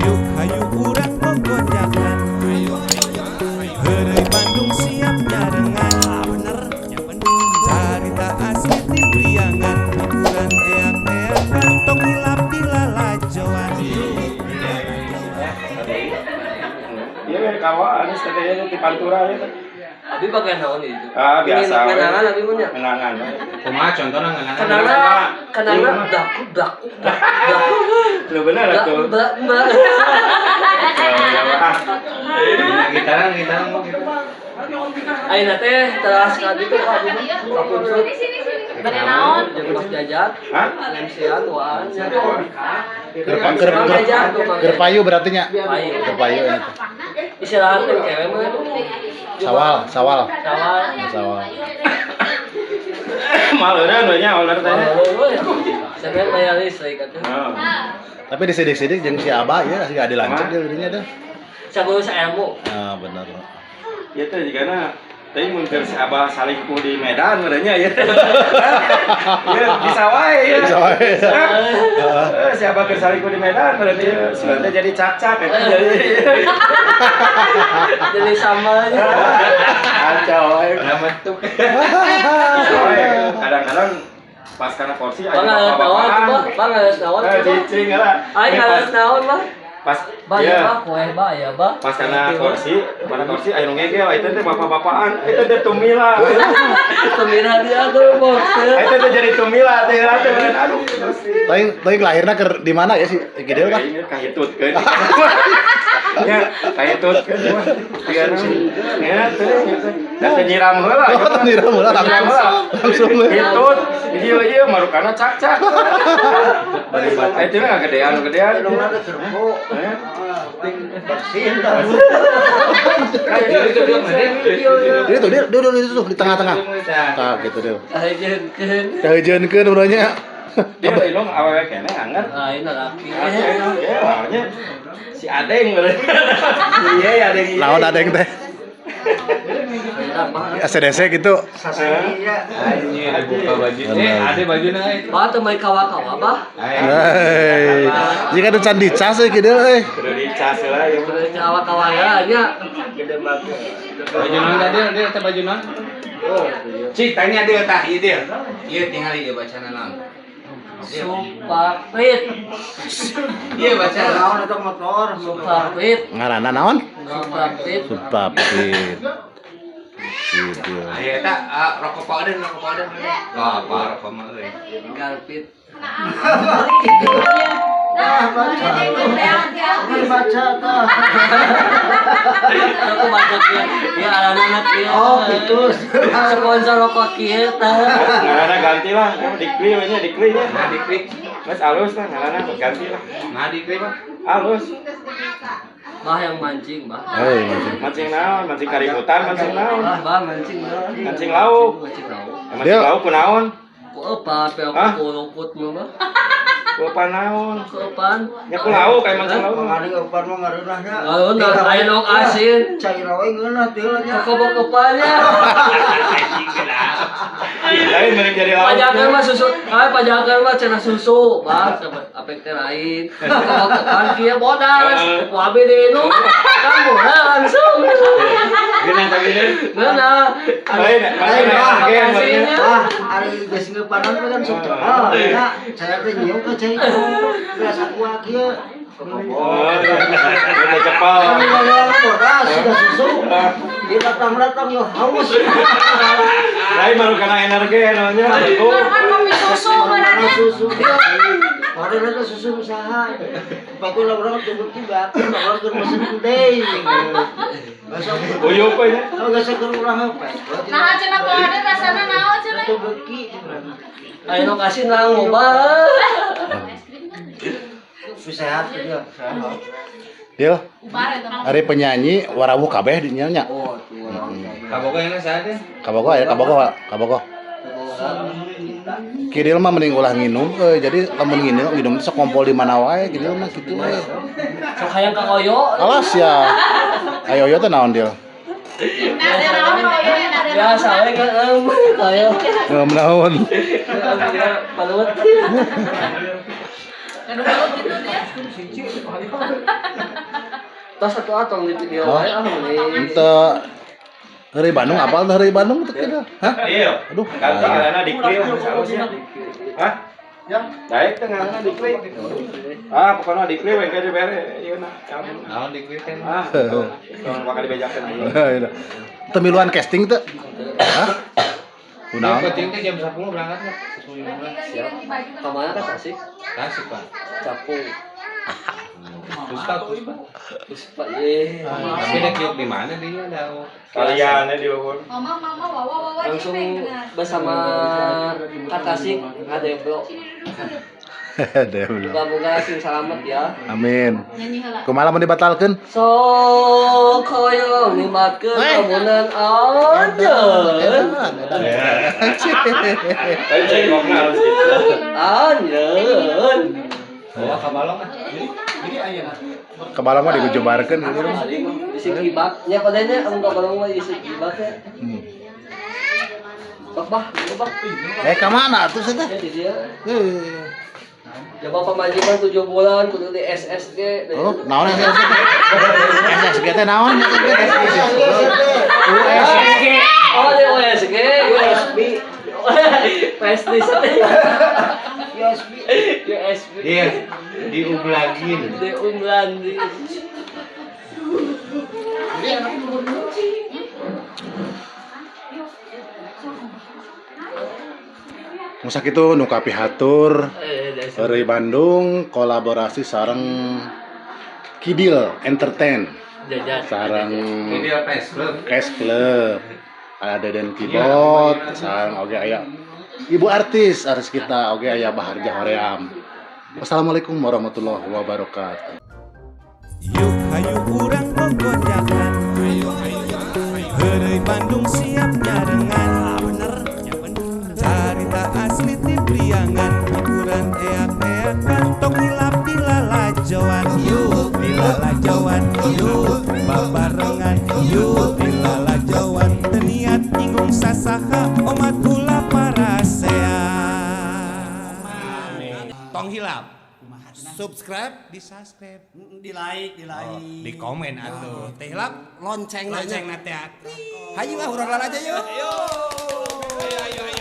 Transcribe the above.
Yuk hayu urang gogojakan. Heureuy Bandung siap nyarengan. Bener. Carita asli ti Priangan, hiburan eak-eakan, tong hilap di lalajoan. Iya kan kawan, katanya di Pantura ya. Abi bagian naon itu? Ah, biasa we. Ngenangan abi mah nya. Menangan. Kumaha contohna ngeunangan? Kenangna kenangna daku daku daku. Lu bener atuh. Mbak mbak. Ah, Nah, gitaran gitaran mau gitu. Ayeuna teh teras ka ditu ka abi mah. Ka Punclut. Bade naon? Jeung Mas Jajat. Hah? MC-an duaan. Keur keur keur payu berarti nya. Payu. Keur payu ini teh. Istirahat teh kewe mah. Sawal, sawal. Sawal. Sawal. Maleureun we nya oleh teh. Sampai bayar listrik atuh. Oh. Tapi disidik-sidik jeung si Abah ya, si adi lanceuk dia dirinya dah. Saguru saelmu. Ah, bener. Ieu teh jigana teh mun keur si Abah salingkuh di Medan merenya ya. Ya bisa wae ya. Bisa wae. Eh, si Abah keur salingkuh di Medan berarti ya sudah teh jadi cak-cak ya jadi. Jadi sama aja. Kacau wae. Nama tuh. Bisa wae. Kadang-kadang pas karena kursi Bang ngalas naon tuh, Bang. Bang ngalas naon Eh, tuh, Bang. cicing lah. Aing Ini ngalas naon, Bang. Pas Bah, iya. ya, bah, kue bah, ya, bah. Pas karena kursi, pada kursi ayo ngegel, itu teh bapak-bapaan, itu teh tumila. Tumira dia tuh, bos. Itu teh jadi tumila teh lah teh aduh. Teuing teuing lahirna keur di mana ya si Kidil mah? Ini kahitutkeun. Ya, kahitutkeun mah. Ya, teh. Da teh nyiram heula. Oh, teu nyiram heula langsung. Langsung we. Hitut, ieu ieu marukana cak-cak. Itu mah gedean gedean. Eh. Bersihin dah. Dia tuh dia dia dia itu tuh di tengah-tengah. Tah gitu dia. Kajeunkeun. Kajeunkeun urangnya. Dia ilung awewe keneh anger. Lain laki. Ya, awalnya si Adeng berarti. Iya, Adeng. Iya. Naon adeng teh? ACDC gitu. Sasani ya. Anjir, buka baju. Eh, ada baju na eh. Bah, teu mai kawa-kawa, bah. Hei. Jika nu can dicas euy Kidil euy. Kudu dicas lah ya. Kudu kawa-kawa ya nya. Baju naon tadi, dia teh baju naon? Cik, tanya dia tah, ieu dia. Ieu tinggal ieu bacana naon. Supapit. Ieu bacana. Naon eta motor. Supapit. Ngaranna naon? Supapit. Supapit. Kidil. Ayo eta ah, rokok powder, rokok powder. Oh, apa rokok mah euy. Garpit. Ah, baca. Ini baca tah. Aku baca kieu. Ya anak-anak kieu. Oh, gitu. Sponsor rokok kieu tah. Ngaranna ganti lah, ya dikli we nya dikli nya. Nah, diklik. Geus alus lah ngaranna ganti lah. Nah, diklik, Pak. Alus. Bah yang mancing, bah. Hei, mancing. Mancing naon? Mancing kaributan, mancing naon? Bah, bah mancing bah. Mancing lauk. Mancing lauk. Ya, mancing lauk kunaon? Ku apa pe Hah? aku kulukut mah bah. Ku apa naon? Ku apaan? Ya ku lauk kayak mancing lauk. Mangani eupan mah ngareunahnya. Ngareunah, aya lauk asin. Cair we ngeunah teh lah nya. Kokobok eupannya. Lain mending jadi lauk. Pajakan mah susu, ah pajakan mah cenah susu, bah sama apek teh lain. Kokobok eupan kieu bodas, ku abi diinum. Kamu langsung. Geunah tapi deh. Ngeunah. Lain, Lain lain, ah. Makasihnya. Ah, ari geus ngeupanan mah kan sok tebal nya. Saya teh nyium ka cai. Geus aku kieu. Oh, udah cepal. Kami ngomong bodas sudah susu. Dia datang-datang yo haus. Lain baru karena energi namanya. Betul. Kan kopi susu Mana benernya. susu dia. Padahal ada susu usaha. Baku lah orang tunggu tiba, orang keur mesen deui. Besok Uyup we nya. kalau gesek keur urang apa? Nah, cenah ada rasana naon cenah? Atau beki cenah. Ayo nu kasih nang loba. Sehat dia. Dil, Ubar eta mah. ari penyanyi warawuh kabeh di nya nya. Oh, tuh orang. Kabogo yang saha teh? Kabogo aya kabogo, kabogo. Kidil mah mending ulah nginum euy. Jadi lamun nginum nginum sok ngompol di mana wae Kidil mah kitu we. Sok hayang ka oyo. Alas ya. Ayo yo teh naon Dil? Ada naon oyo ada. Biasa we kan em kayo. Ngeum naon. Palut. Ngadu gitu dia. Tos satu atong di video wae ah meni. Ente Heureuy Bandung apal teh Heureuy Bandung teh kieu? Hah? Iya. Aduh. Ganti ngaranna Dikri lah salusnya. Hah? Ya. Daek teh ngaranna Dikri. Ah, pokoknya Dikri we ke dibere ieu na. Naon Dikri teh? Ah, tong bakal dibejakeun aja. Teu miluan casting teh? Hah? Kunaon? Penting teh jam 10 berangkatnya. 10.15. Siap. Kamana ka Tasik? Tasik, Pak. Capung. Puspa, Puspa. Puspa ye. Tapi dia kiuk di mana dia ada? Kalian di luhur. Mama mama wawa wawa Langsung bersama Kak Tasik ada yang blok. Ada belum. Moga-moga sing selamat ya. Amin. Nyanyi heula. Kumaha mun dibatalkeun? Sok hoyong nikmatkeun lamunan anjeun. Tapi cengkokna harus gitu. Anjeun. Bawa ka balong ah. Kebalong mah digujubarkeun gitu. Isi kibak. Nya padanya amun ka balong mah isi kibak ya. Sok bah, sok bah. Eh ka mana atuh sih teh? Ya di dia. Coba pemajikan 7 bulan kudu di SSG. Oh, naon SSG teh? SSG teh naon? SSG teh? USG. Oh, di USG, USB. PSD. USB. USB. Iya, diublagin. Di Umlandi. Musa kitu nu kapihatur Heureuy Bandung kolaborasi sareng Kidil Entertain Jajan. sareng Kidil Press Club. Cash Club. Ada Deden Kibot, sareng oge aya ibu artis artis kita oge aya Baharja Hoream. Wassalamualaikum warahmatullahi wabarakatuh. Yuk hayu urang gogojakan. Heureuy Bandung siap nyarengan. Carita asli ti Priangan, hiburan eak-eakan tong hilap dilalajoan. Yuk dilalajoan, yuk babarengan, yuk dilalajoan. Teu niat nyinggung sasaha omat ulah parasea. Tong hilap. Subscribe, Di subscribe, Di like, di like. di komen atuh. Teh hilap Lonceng lonceng na teh. Hayu ah urang lalajo yuk. Ayo. Ayo ayo.